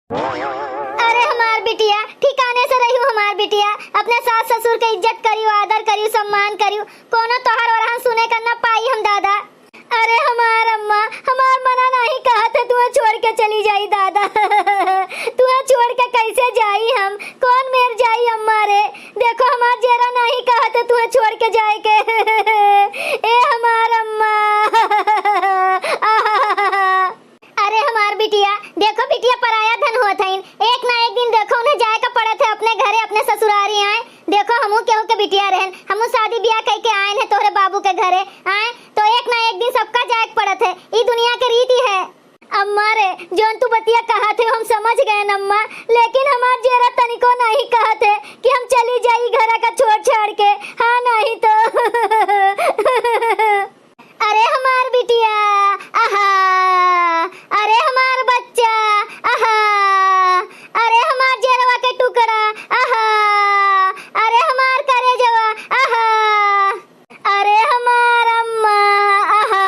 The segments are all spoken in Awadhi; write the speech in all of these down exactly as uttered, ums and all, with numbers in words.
अरे हमार बिटिया, ठिकाने से रहियो हमार बिटिया, अपने सास ससुर के इज्जत करियो, आदर करियो, सम्मान करियो, कोनो तोहार ओरहन सुने का न पाई हम दादा। अरे हमार अम्मा, हमार मना नाहीं कहत है तुहा छोड़ के चली जाई दादा। तुहा छोड़ के कैसे जाई हम, कौन मेर जाई अम्मा रे? देखो हमार जेरा नाहीं कहत है तुहा छोड़ के जाए के। ए हमार अम्मा। अरे हमार बिटिया, देखो बिटिया पराया धन होत हइन, एक ना एक दिन देखो उन्हें जाए का पड़त है अपने घरे, अपने ससुरारी आए। देखो हमहू केहू के बिटिया रहन, हमहू शादी ब्याह कइके आयन है तोहरे बाबू के घरे, आए तो एक ना एक दिन सबका जाए के पड़त है, ई दुनिया के रीति है। अम्मा रे, जौन तू बतिया कहत है हम समझ गए अम्मा, लेकिन हमार जेरा तनिको नाहीं कहत है कि हम चली जाई घर का छोड़ छाड़ के। हाँ नाहीं तो। अरे हमार बिटिया, आहा, अरे हमार बच्चा, आहा, अरे हमार जेरवा के टुकड़ा, आहा, अरे हमार करेजवा, आहा, अरे हमार अम्मा, आहा।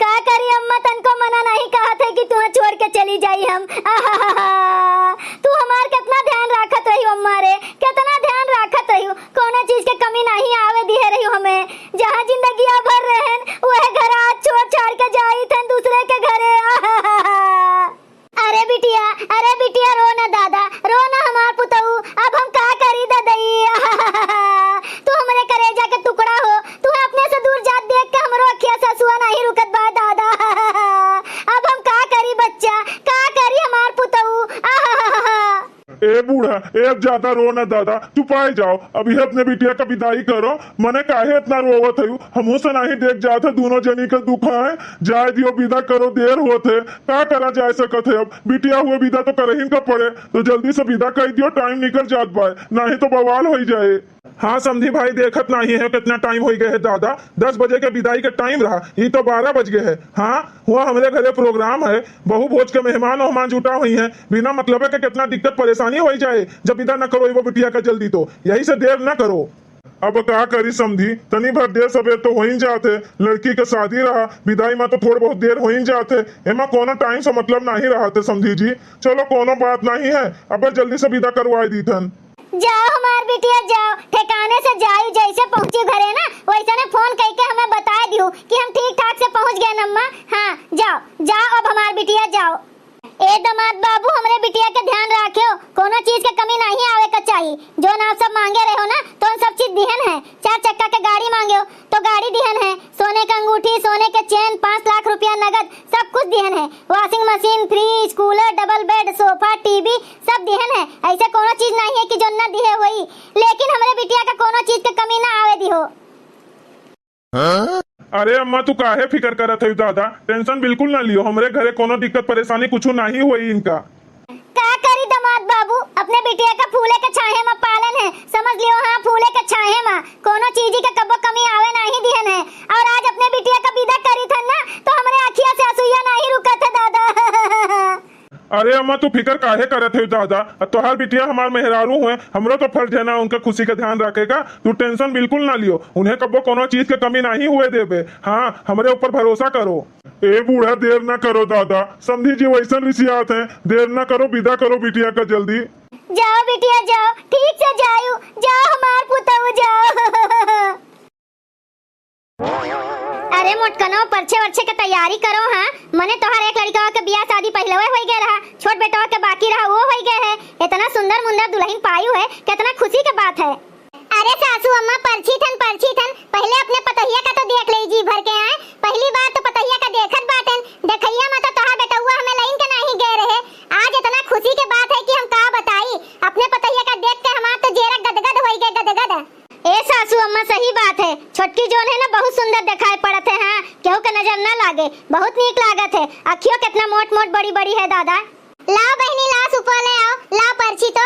का करी अम्मा, तनको मना नाहीं कहत है कि तुहा छोड़ के चली जाई हम। आहा, तू हमार केतना ध्यान राखत रही अम्मा रे, केतना ध्यान राखत रही। कौनो चीज के कमी नाहीं आवे दिहे रही हमें। जहाँ जिंदगिया भर रहन, वह घर आज छोड़ छाड़ के जाई थन दूसरे के घरे। अरे बिटिया, अरे बिटिया, रो ना दादा, रो ना हमार पुतऊ। अब हम का करी ददई? तू हमरे करेजा के टुकड़ा हो, तू अपने से दूर जात देख के हमरो अखिया से असुआ नाहीं रुकत बा दादा। अब हम का करी बच्चा, का करी हमार पुतऊ? ए बूढ़ा, ए अब ज्यादा रो ना दादा, चुपाए जाओ। अभी अपने बिटिया का विदाई करो। मने काहे इतना रोवत हयू? हमहू से नाहीं देख जात है दूनो जनी के दुख है। जाए दियो, विदा करो, देर होत है। का करा जाए सकत है अब? बिटिया हुए विदा तो करहिन का पड़े, तो जल्दी से विदा कर दियो, टाइम निकल जात बाय, नाहीं तो बवाल होई जाए। हाँ समधी भाई, देखत नाहीं है कितना टाइम होई गए है दादा, दस बजे के विदाई के टाइम रहा, ई तो बारह बज गए है। हाँ, हुआ हमरे घरे प्रोग्राम है, बहु भोज के मेहमान ओहमान जुटा हुई हैं, बिना मतलबे के कितना दिक्कत परेशानी होई जाए जब विदा न करो वो बिटिया का जल्दी, तो यही से देर न करो। अब का करी समधी, तनी भर देर सबेर तो होइन जात है, लड़की के शादी रहा, विदाई में तो थोड़ बहुत देर होइन जात है, एमा कोनो टाइम से मतलब नाहीं रहत है समधी जी। चलो कोनो बात नाहीं है, अब जल्दी से विदा करवाए दीथन। जाओ हमार बिटिया जाओ, ठिकाने से जाई, जैसे पहुँची घरे ना वैसने फोन कइके हमें बताए दियो कि हम ठीक ठाक से पहुँच गए अम्मा। हाँ जाओ, जाओ अब हमार बिटिया जाओ। ए दमाद बाबू, हमरे बिटिया के ध्यान राख्यो, कोनो चीज के कमी नाहीं आवे का चाही। जौन आप सब माँगे रहो ना, तौन सब चीज दिहन है। चार चक्का के गाड़ी माँग्यो तो गाड़ी दिहन है, सोने के अंगूठी, सोने के चेन, पाँच लाख रुपया नगद, सब कुछ दिहन है। Washing machine, fridge, cooler, double bed, sofa, TV, सब दिहन है। ऐसे कोनो चीज नाहीं है कि जौन ना दिहे होई, लेकिन हमरे बिटिया का कोनो चीज के कमी ना आवे दिहो। अरे अम्मा, तू काहे फिकर करत हयू दादा? टेंशन बिल्कुल ना लियो, हमरे घरे कोनो दिक्कत परेशानी कुछू नाहीं होई इनका। का करी दमाद बाबू, अपने बिटिया का फूले के छाहे में पालन है, समझ लियो। हाँ, फूले के छाहे में, कोनो चीज के कबो कमी आवे नाहीं दिहन है। और आज अपने बिटिया का विदा करी थन ना, तो हमरे अखिया से असुइया नाहीं रुकत है दादा। अरे अम्मा, तू फिकर काहे करत है दादा? अब तोहार बिटिया हमार मेहरारू हुए, हमरो तो फर्ज है ना उनके खुशी का ध्यान रखे का। तू टेंशन बिल्कुल ना लियो, उन्हें कबो कोनो चीज के कमी नाहीं हुए देबे। हाँ, हमरे ऊपर भरोसा करो। ए बूढ़ा, देर ना करो दादा, समधी जी वैसन रिसियात हैं, देर ना करो, विदा करो बिटिया का जल्दी। जाओ बिटिया जाओ, ठीक से जायू, जाओ हमार पुतऊ जाओ। अरे मोटकनो, परछे वरछे के तैयारी करो। हाँ, मने तोहार एक लड़िकवा के बियाह शादी पहिलवे होई गए रहा, छोट बेटवा के बाकी रहा, वो होई गए है। इतना सुंदर मुंदर दुलहिन पायू है, कितना खुशी के बात है। अरे सासू अम्मा, परछी थन, परछी थन, पहिले अपने पतोहिया का तो देख ले जी भर के आए। पहली बार तो पतोहिया का देखत बाटेन, देखैया में तो तोहार बेटउआ हमें लइन के नाहीं गए रहे। आज इतना खुशी के बात है कि हम का बताई, अपने पतोहिया का देख के हमार तो जेरा गदगद होई गए, गदगद। ए सासू अम्मा, सही बात है, छोटकी जौन है ना, बहुत सुंदर देखाई पड़त है। हाँ, केहू के नजर ना लागे, बहुत नीक लागत है। अखियो कितना मोट मोट बड़ी बड़ी है दादा। लाओ बहिनी, लाओ सुपवा ले आओ, लाओ परछी तो।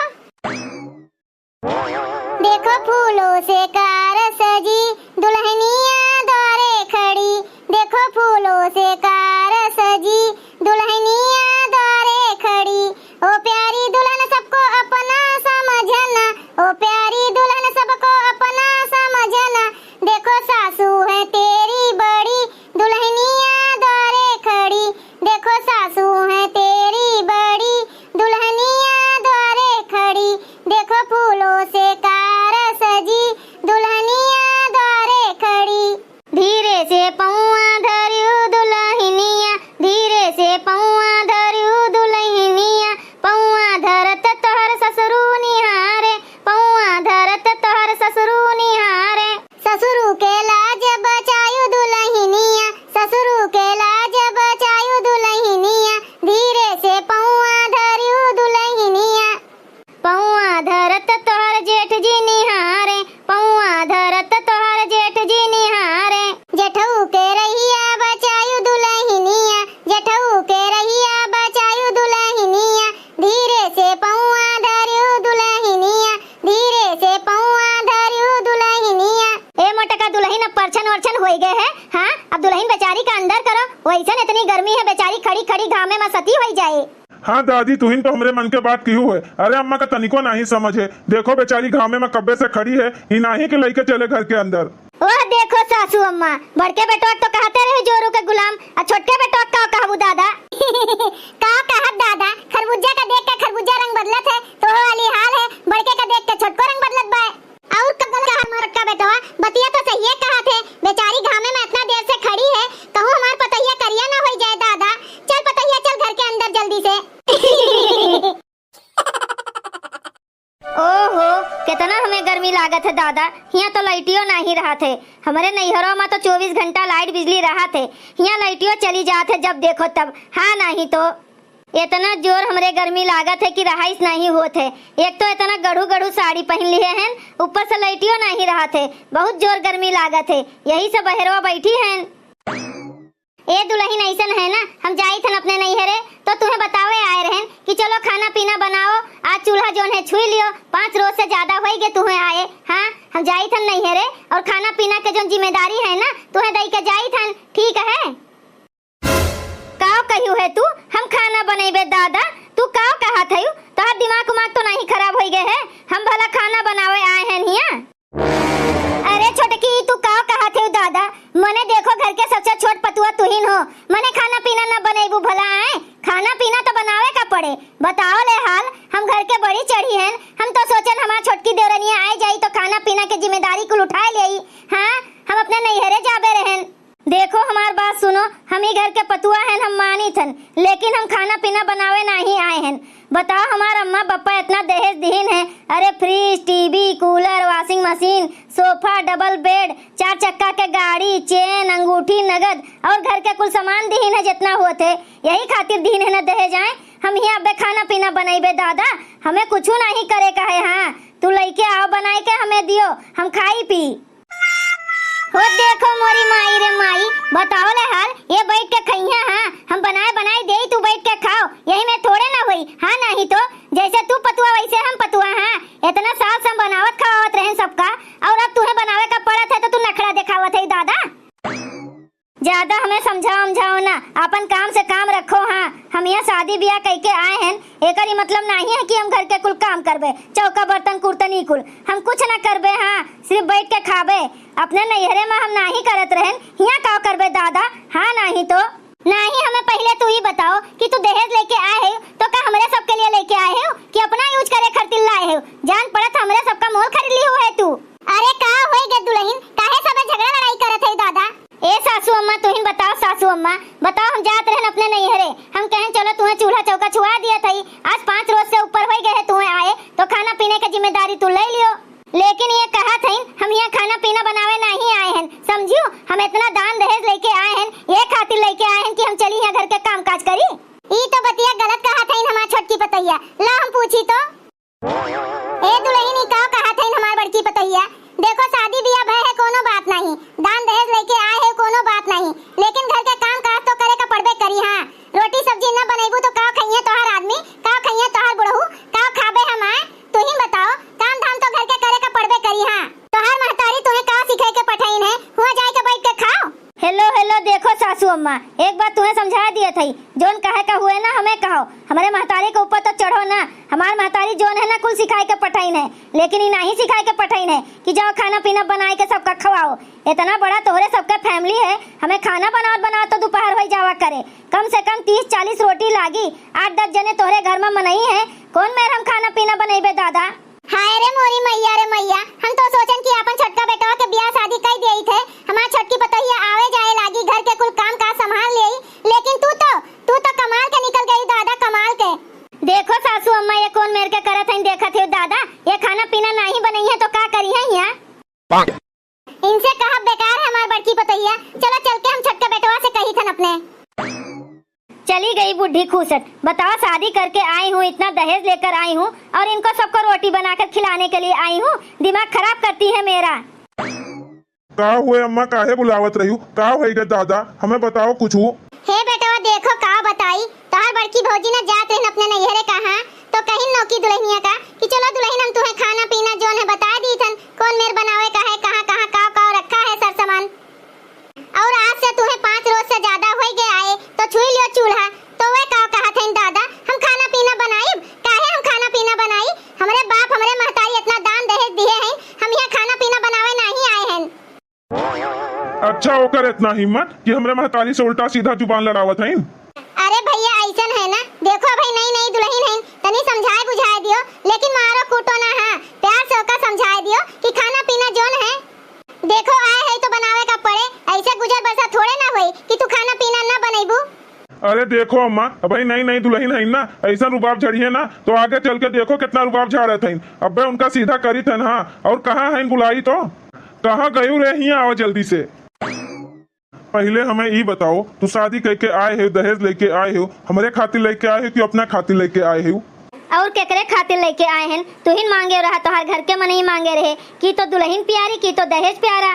देखो फूलों से कार सजी, दुल्हनिया द्वारे खड़ी। देखो फूलों से कार सजी, दुल्हनिया द्वारे खड़ी। ओ प्यारी दुल्हन सबको अपना समझना, ओ प्यारी दुल्हन सबको अपना समझना। देखो सासू है तेरी बड़ी, दुल्हनिया द्वारे खड़ी। देखो सासू है तेरी बड़ी, से पौआ धरियो दुलहिनिया, पौआ धरत तोहर जेठ जी निहारे, पौआ धरत तोहर जेठ जी निहारे। जेठऊ के रहिया बचायु दुलहिनिया, जेठऊ के रहिया बचायु दुलहिनिया, धीरे से पौआ धरियो दुलहिनिया, धीरे से पौआ धरियो दुलहिनिया। ए मोटका दुलहिन, अब परछन ओरछन होई गए है, हाँ? अब दुलहिन बेचारी का अंदर करो, वैसन इतनी गर्मी है, बेचारी खड़ी खड़ी घामे में सती होई जाए। हाँ दादी, तुहिन तो हमरे मन के बात किहू है। अरे अम्मा का तनिको नाहीं समझ है। देखो बेचारी घामे में कब्बे से खड़ी है, ई नाहीं कि लइके चले घर के अंदर। ओह देखो सासू अम्मा, बड़के बेटवा के तो कहते रहे जोरू के गुलाम, आ छोटके बेटवा के का कहबू दादा? का कहब दादा, खरबूजा का देख के खरबूजा रंग बदलत है, तो वो वाली हाल है, बड़के का देख के छोटको रंग बदलत बा। और का कहब मोटका बेटवा, बतिया तो सहिए कहत है, बेचारी घामे में इतना देर से खड़ी है, कहूँ हमार पतोहिया करिया ना होई जाए दादा। चल पतोहिया, चल घर के अंदर जल्दी से। ओहो, केतना हमें गर्मी लागत है दादा, हियाँ तो लाइटियो नाहीं रहत है। हमरे नैहरवा में तो चौबीस घंटा लाइट बिजली रहत है, हियाँ लाइटियो चली जात है जब देखो तब। हाँ नाहीं तो। एतना जोर हमरे गर्मी लागत है कि रहाइस नाहीं होत है। एक तो एतना गढ़ू गढ़ू साड़ी पहिन लिहे हन, ऊपर से लाइटियो नाहीं रहत है, बहुत जोर गर्मी लागत है, यही से बहरवा बैठी हन। ए दुलहिन, अइसन है ना, हम जाइत हन अपने नैहरे, तो तुहें बतावे आए रहन कि चलो खाना पीना बनाओ, आज चूल्हा जौन है छुई लियो, पाँच रोज से ज्यादा होई गए तुहें आए। हाँ, हम जाइत हन नैहरे और खाना पीना के जौन जिम्मेदारी है ना, तुहें दई के जाइत हन, ठीक है? काव कहियो है तू, हम खाना बनैबे दादा? तू काव कहत है? तोहार दिमाग उमाग तो नाहीं खराब होई गए है? हम भला खाना बनावे आए हैं हियाँ? अरे छोटकी, ई तू का कहत हेउ दादा? मने देखो, घर के सबसे छोट पतुआ तुहिन हो, मने खाना पीना न बनैबू भला आए? खाना पीना तो बनावे का पड़े। बताओ ले हाल, हम घर के बड़ी चढ़ी हन, हम तो सोचन हमार छोटकी देवरनिया आए जाई तो खाना पीना के जिम्मेदारी कुल उठाए लेई। हाँ, हम अपने नैहरे जाबे रहन। देखो हमार बात सुनो, हम ई घर के पतुआ हन, हम मानित हन, लेकिन हम खाना पीना बनावे नाहीं आए हन। बताओ, हमार अम्मा बप्पा एतना दहेज दिहिन है, अरे फ्रिज, टीवी, कूलर, वॉशिंग मशीन, सोफा, डबल बेड, चार चक्का के गाड़ी, चेन, अंगूठी, नगद और घर के कुल सामान दिहिन है जेतना होत है, यही खातिर दिहिन है न दहेज आए। हम हियाँ अबे खाना पीना बनैबे दादा, हमें कुछू नाहीं करे का है। हाँ, तू लइके आओ बनाए के हमें दियो, हम खाई पी। हो देखो मोरी माई रे माई, बताओ ले हाल, ये बैठ के खइहा, हाँ, हम बनाए बनाए देई, तू बैठ के खाओ, यही में थोड़े ना होई, हाँ, नाहीं तो जैसे तू पतुआ वैसे हम पतुआ, हाँ, एतना साल से हम बनावत खवावत रहन सबका, और अब तुहें बनावे का पड़त है तो तू नखड़ा देखावत है दादा। ज्यादा हमें समझाओ उमझाओ ना, आपन काम से काम रखो। हाँ, हम यहाँ शादी बियाह कइके आए हन, एकर ई मतलब नाहीं है कि हम घर के कुल काम करबे, चौका बर्तन कुर्तन ई कुल हम कुछ ना करबे। हाँ, सिर्फ बैठ के खाबे। अपने नैहरे में हम नाहीं करत रहन, हियाँ का करबे दादा? हाँ, नाहीं तो। नाहीं, हमें पहिले तू ई बताओ कि तू दहेज लेके आए है तो का हमरे सबके लिए लेके आए है कि अपना यूज करे खातिर लाए है? जान पड़त हमरे सबका मोल खरीद ली हुए तू। अरे का होई गे दुलहिन, काहे सबे झगड़ा लड़ाई करत है दादा? ए सासू अम्मा, तुहिन बताओ, सासू अम्मा, बताओ, हम जात रहन अपने नैहरे, हम कहन चलो तुहें चूल्हा चौका छुआ दिया थई, आज पाँच रोज से ऊपर होई गए है तुहें आए, तो खाना पीने के जिम्मेदारी तू ले लियो। लेकिन ये कहत हइन, हम यहाँ खाना पीना बनावे नाहीं आए हन, समझियो, हम एतना दान दहेज लेके आए हन, ये खातिर लेके आए हन कि हम चली यहाँ घर के काम काज करी। ई तो बतिया गलत कहत हइन हमार छोटकी पतोहिया। ला हम पूछी तो। ए दुलहिन, ई का कहत हइन हमार बड़की पतोहिया? देखो, शादी बियाह भय है, कोनो बात नाहीं, दान दहेज लेके आए है, कोनो बात नाहीं, लेकिन घर के काम काज तो करे का पड़बे करी। हाँ, रोटी सब्जी न बनैबू तो का खइहें तोहार आदमी, का खइहें तोहार बुढ़ऊ, का खाबे हम आए? तू ही बताओ, काम धाम तो घर के करे का पड़बे करी। हाँ, तोहार महतारी तुहें का सिखाए के पठाइन है, हुआ जाए के बैठ के खाओ। हेलो, हेलो, देखो सासू अम्मा, एक बात तुहें समझा दिए थई, जौन कहे का हुए ना हमें कहो, हमरे महतारी के ऊपर तो चढ़ो ना। हमार महतारी जौन है ना कुल सिखाए के पठाइन है, लेकिन ई नाहीं सिखाए के पठाइन है कि जाओ खाना पीना बनाए के सबका खवाओ। इतना बड़ा तोहरे सबके फैमिली है, हमें खाना बनावत बनावत तो दोपहर होई जावा करे। कम से कम तीस चालीस रोटी लागी, आठ दस जने तोहरे घर में मनई है, कौन मेर हम खाना पीना बनैबे दादा? हाय रे मोरी मैया रे मैया, हम तो सोचन कि आपन छोटका बेटवा के बियाह शादी कई देइत है, हमार छोटकी पतोहिया आवे जाए लागी, घर के कुल काम काज संभाल लेई, लेकिन तू तो, तू तो कमाल के निकल गई दादा, कमाल के। देखो सासू अम्मा, ये कौन मेर के करत हइन, देखत हो दादा, ये खाना पीना नाहीं बनई है तो का करी है यहाँ? इनसे कहब बेकार है हमार बड़की पतोहिया। चलो चल के हम छोटका बेटवा से कही थन अपने। चली गई बुढ़ी खूब फुर्सत। बताओ, शादी करके आई हूँ, इतना दहेज लेकर आई हूँ और इनको सबको रोटी बनाकर खिलाने के लिए आई हूँ, दिमाग खराब करती है मेरा। का हुए अम्मा, काहे बुलावत रही हो? का हुए गे दादा, हमें बताओ कुछ। हे बेटवा, देखो का बताई, तोहार बड़की भौजी ना जात रहन अपने नैहरे कहाँ, तो कहिन नौकी दुल्हनिया का कि चलो दुल्हन, हम तुम्हें खाना पीना जौन है बता दी थन, कौन मेर बनावे का है, कहाँ कहाँ काव काव रखा है सर सामान। और आज से तुम्हें पाँच रोज से ज्यादा होई गए आए, तो छुई लियो चूल्हा। तो वे का कहत हईन दादा, हम खाना पीना बनाइब? काहे हम खाना पीना बनाई? हमरे बाप, हमरे महतारी इतना दान दहेज दिए हैं, हम यहाँ खाना पीना बनावे नहीं आए हैं। अच्छा, ओकर इतना हिम्मत कि हमरे महतारी से उल्टा सीधा जुबान लड़ावत हईन। अरे भैया, ऐसन है ना, देखो भाई, नई नई दुल्हन है, तनी समझाए बुझाए दियो, लेकिन मारो कूटो ना, हाँ, प्यार से ओका समझाए दियो कि खाना पीना जौन है, देखो, आए है तो बनावे का पड़े, ऐसे गुजर बसर थोड़े ना होई कि तू खाना पीना ना बनैबू। अरे देखो अम्मा, अबही नई नई दुल्हन हईन ना, ऐसन रुबाब झड़िए ना, तो आगे चल के देखो कितना रुबाब झाड़त हईन। अबे उनका सीधा करी थन, हाँ, और कहाँ हईन बुलाई तो? कहाँ गयू रे, हियाँ आओ जल्दी से। पहिले हमें ई बताओ, तू शादी कइके आए हो, दहेज लेके आए हो, हमरे खातिर लेके आए हो कि अपना खातिर लेके आए हो? और केकरे खातिर लेके आए हैं? तुहिन मांगे रहा, तोहार घर के मनई मांगे रहे कि तो दुल्हन प्यारी, कि तो दहेज प्यारा।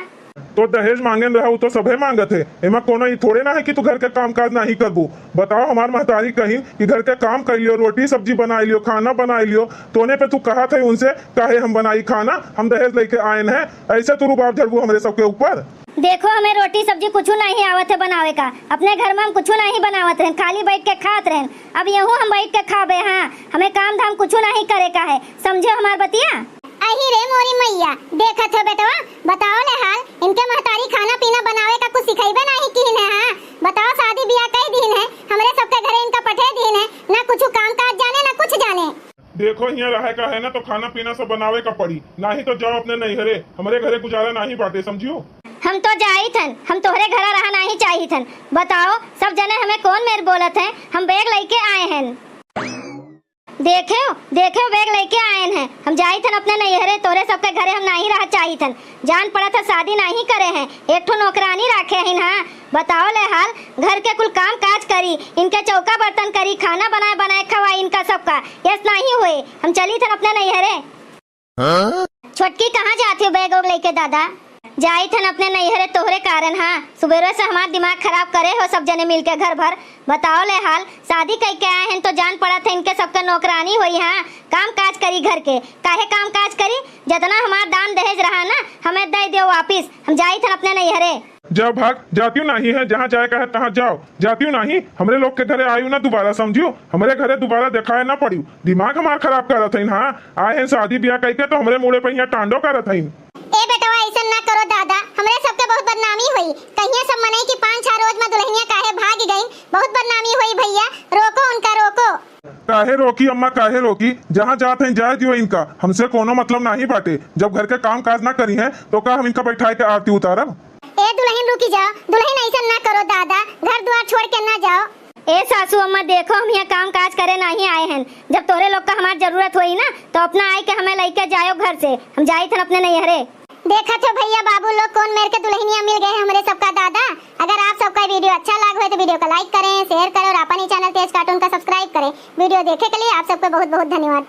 तो दहेज मांगेन रहा, उ तो सभे मांगत है। एमा कोनो ई थोड़े ना है कि तू घर के काम काज नाही करबू। बताओ, हमार महतारी कहिन कि घर के काम कर लियो, रोटी सब्जी बना लियो, खाना बना लियो, तोने पे तू कहत है उनसे, काहे हम बनाई खाना, हम दहेज लेके आएन है, ऐसे तू रुबाब झड़बू हमरे सबके ऊपर? देखो, हमें रोटी सब्जी कुछु नहीं आवत है बनावे का। अपने घर में हम कुछु नहीं बनावत रहन, खाली बैठ के खात रहन। अब यहू हम बैठ के खाबे, हाँ, हमें काम धाम कुछु नहीं करे का है, समझे हमार बतिया? अही रे मोरी मैया, देखत हो बेटवा, बताओ ले हाल, इनके महतारी खाना पीना बनावे का कुछ सिखैबे नहीं किहिन है, हाँ? बताओ, शादी बियाह कई दिहिन है, हमरे सबके घरे इनका पठे दिहिन है, ना कुछु काम काज जाने, ना कुछ जाने। देखो, हियाँ रहे का है ना, तो खाना पीना सब बनावे का पड़ी, नाही तो जाओ अपने नैहरे, हमरे घरे गुजारा नाही बाटे, समझियो। हम तो जाइत हन, हम तोहरे घरा रहा नाही चाहित हन। बताओ, सब जने हमें कौन मेर बोलत हैं, हम बैग लइके आए हैं। देखेव, देखेव, बैग लइके आएन हैं, हम जाइत हन अपने नैहरे, तोहरे सबके घरे हम नाही रहा चाहित हन। जान पड़त है शादी नाही करे हैं, एक ठो नौकरानी राखे हन, हाँ। बताओ ले हाल, घर के कुल काम काज करी, इनके चौका बर्तन करी, खाना बनाए बनाए खवाई इनका सबका, यस नाही होए, हम चली थन अपने नैहरे। हाँ? छोटकी कहाँ जात हो बैग उग लेके दादा? जाई थन अपने नैहरे तोहरे कारण, हाँ, सुबेरे से हमार दिमाग खराब करे हो सब जने मिलके घर भर। बताओ ले हाल, शादी कई के आए हैं तो जान पड़त है इनके सबके नौकरानी होई, हाँ, काम काज करी घर के, काहे काम काज करी, जितना हमार दान दहेज रहा ना, हमें दे दियो वापिस, हम जाई थन अपने नैहरे। जा भाग, जातियो नाही है, जहाँ जाए का है तहाँ जाओ, जातियो नाही, हमरे लोग के घरे आयु ना दोबारा, समझियो, हमरे घरे दोबारा देखाए ना पड़ियो। दिमाग हमार खराब करत हईन, हाँ, आए हैं शादी ब्याह कइके तो हमरे मूड़े पे यहाँ टांडो करत हईन। ए बेटवा, ऐसन ना करो दादा, हमरे सबके बहुत बदनामी होई, कहिए सब मनई कि पाँच छह रोज में दुल्हनिया काहे भाग गईन, बहुत बदनामी होई भैया, रोको उनका, रोको। काहे रोकी अम्मा, काहे रोकी? जहाँ जात हैं जाए दियो इनका, हमसे कोनो मतलब नाही बाटे। जब घर के काम काज ना करी हैं तो का हम इनका बैठाए के आरती उतारब? ए दुल्हन रुकी जाओ, दुल्हन ऐसन ना करो दादा, घर द्वार छोड़ के ना जाओ। ए सासू अम्मा देखो, हम यहाँ काम काज करे नाही आए हैं, जब तोरे लोग का हमार जरूरत होई ना तो अपना आए के हमें लइके जायो घर से, हम जाई थन अपने नैहरे। देखत हो भैया बाबू लोग, कौन मेर के दुल्हनिया मिल गए हैं हमरे सबका दादा। अगर आप सबका video अच्छा लाग होए तो video का like करें, share करें और अपन ही channel तेज cartoon का subscribe करें। Video देखे के लिए आप सबको बहुत बहुत धन्यवाद।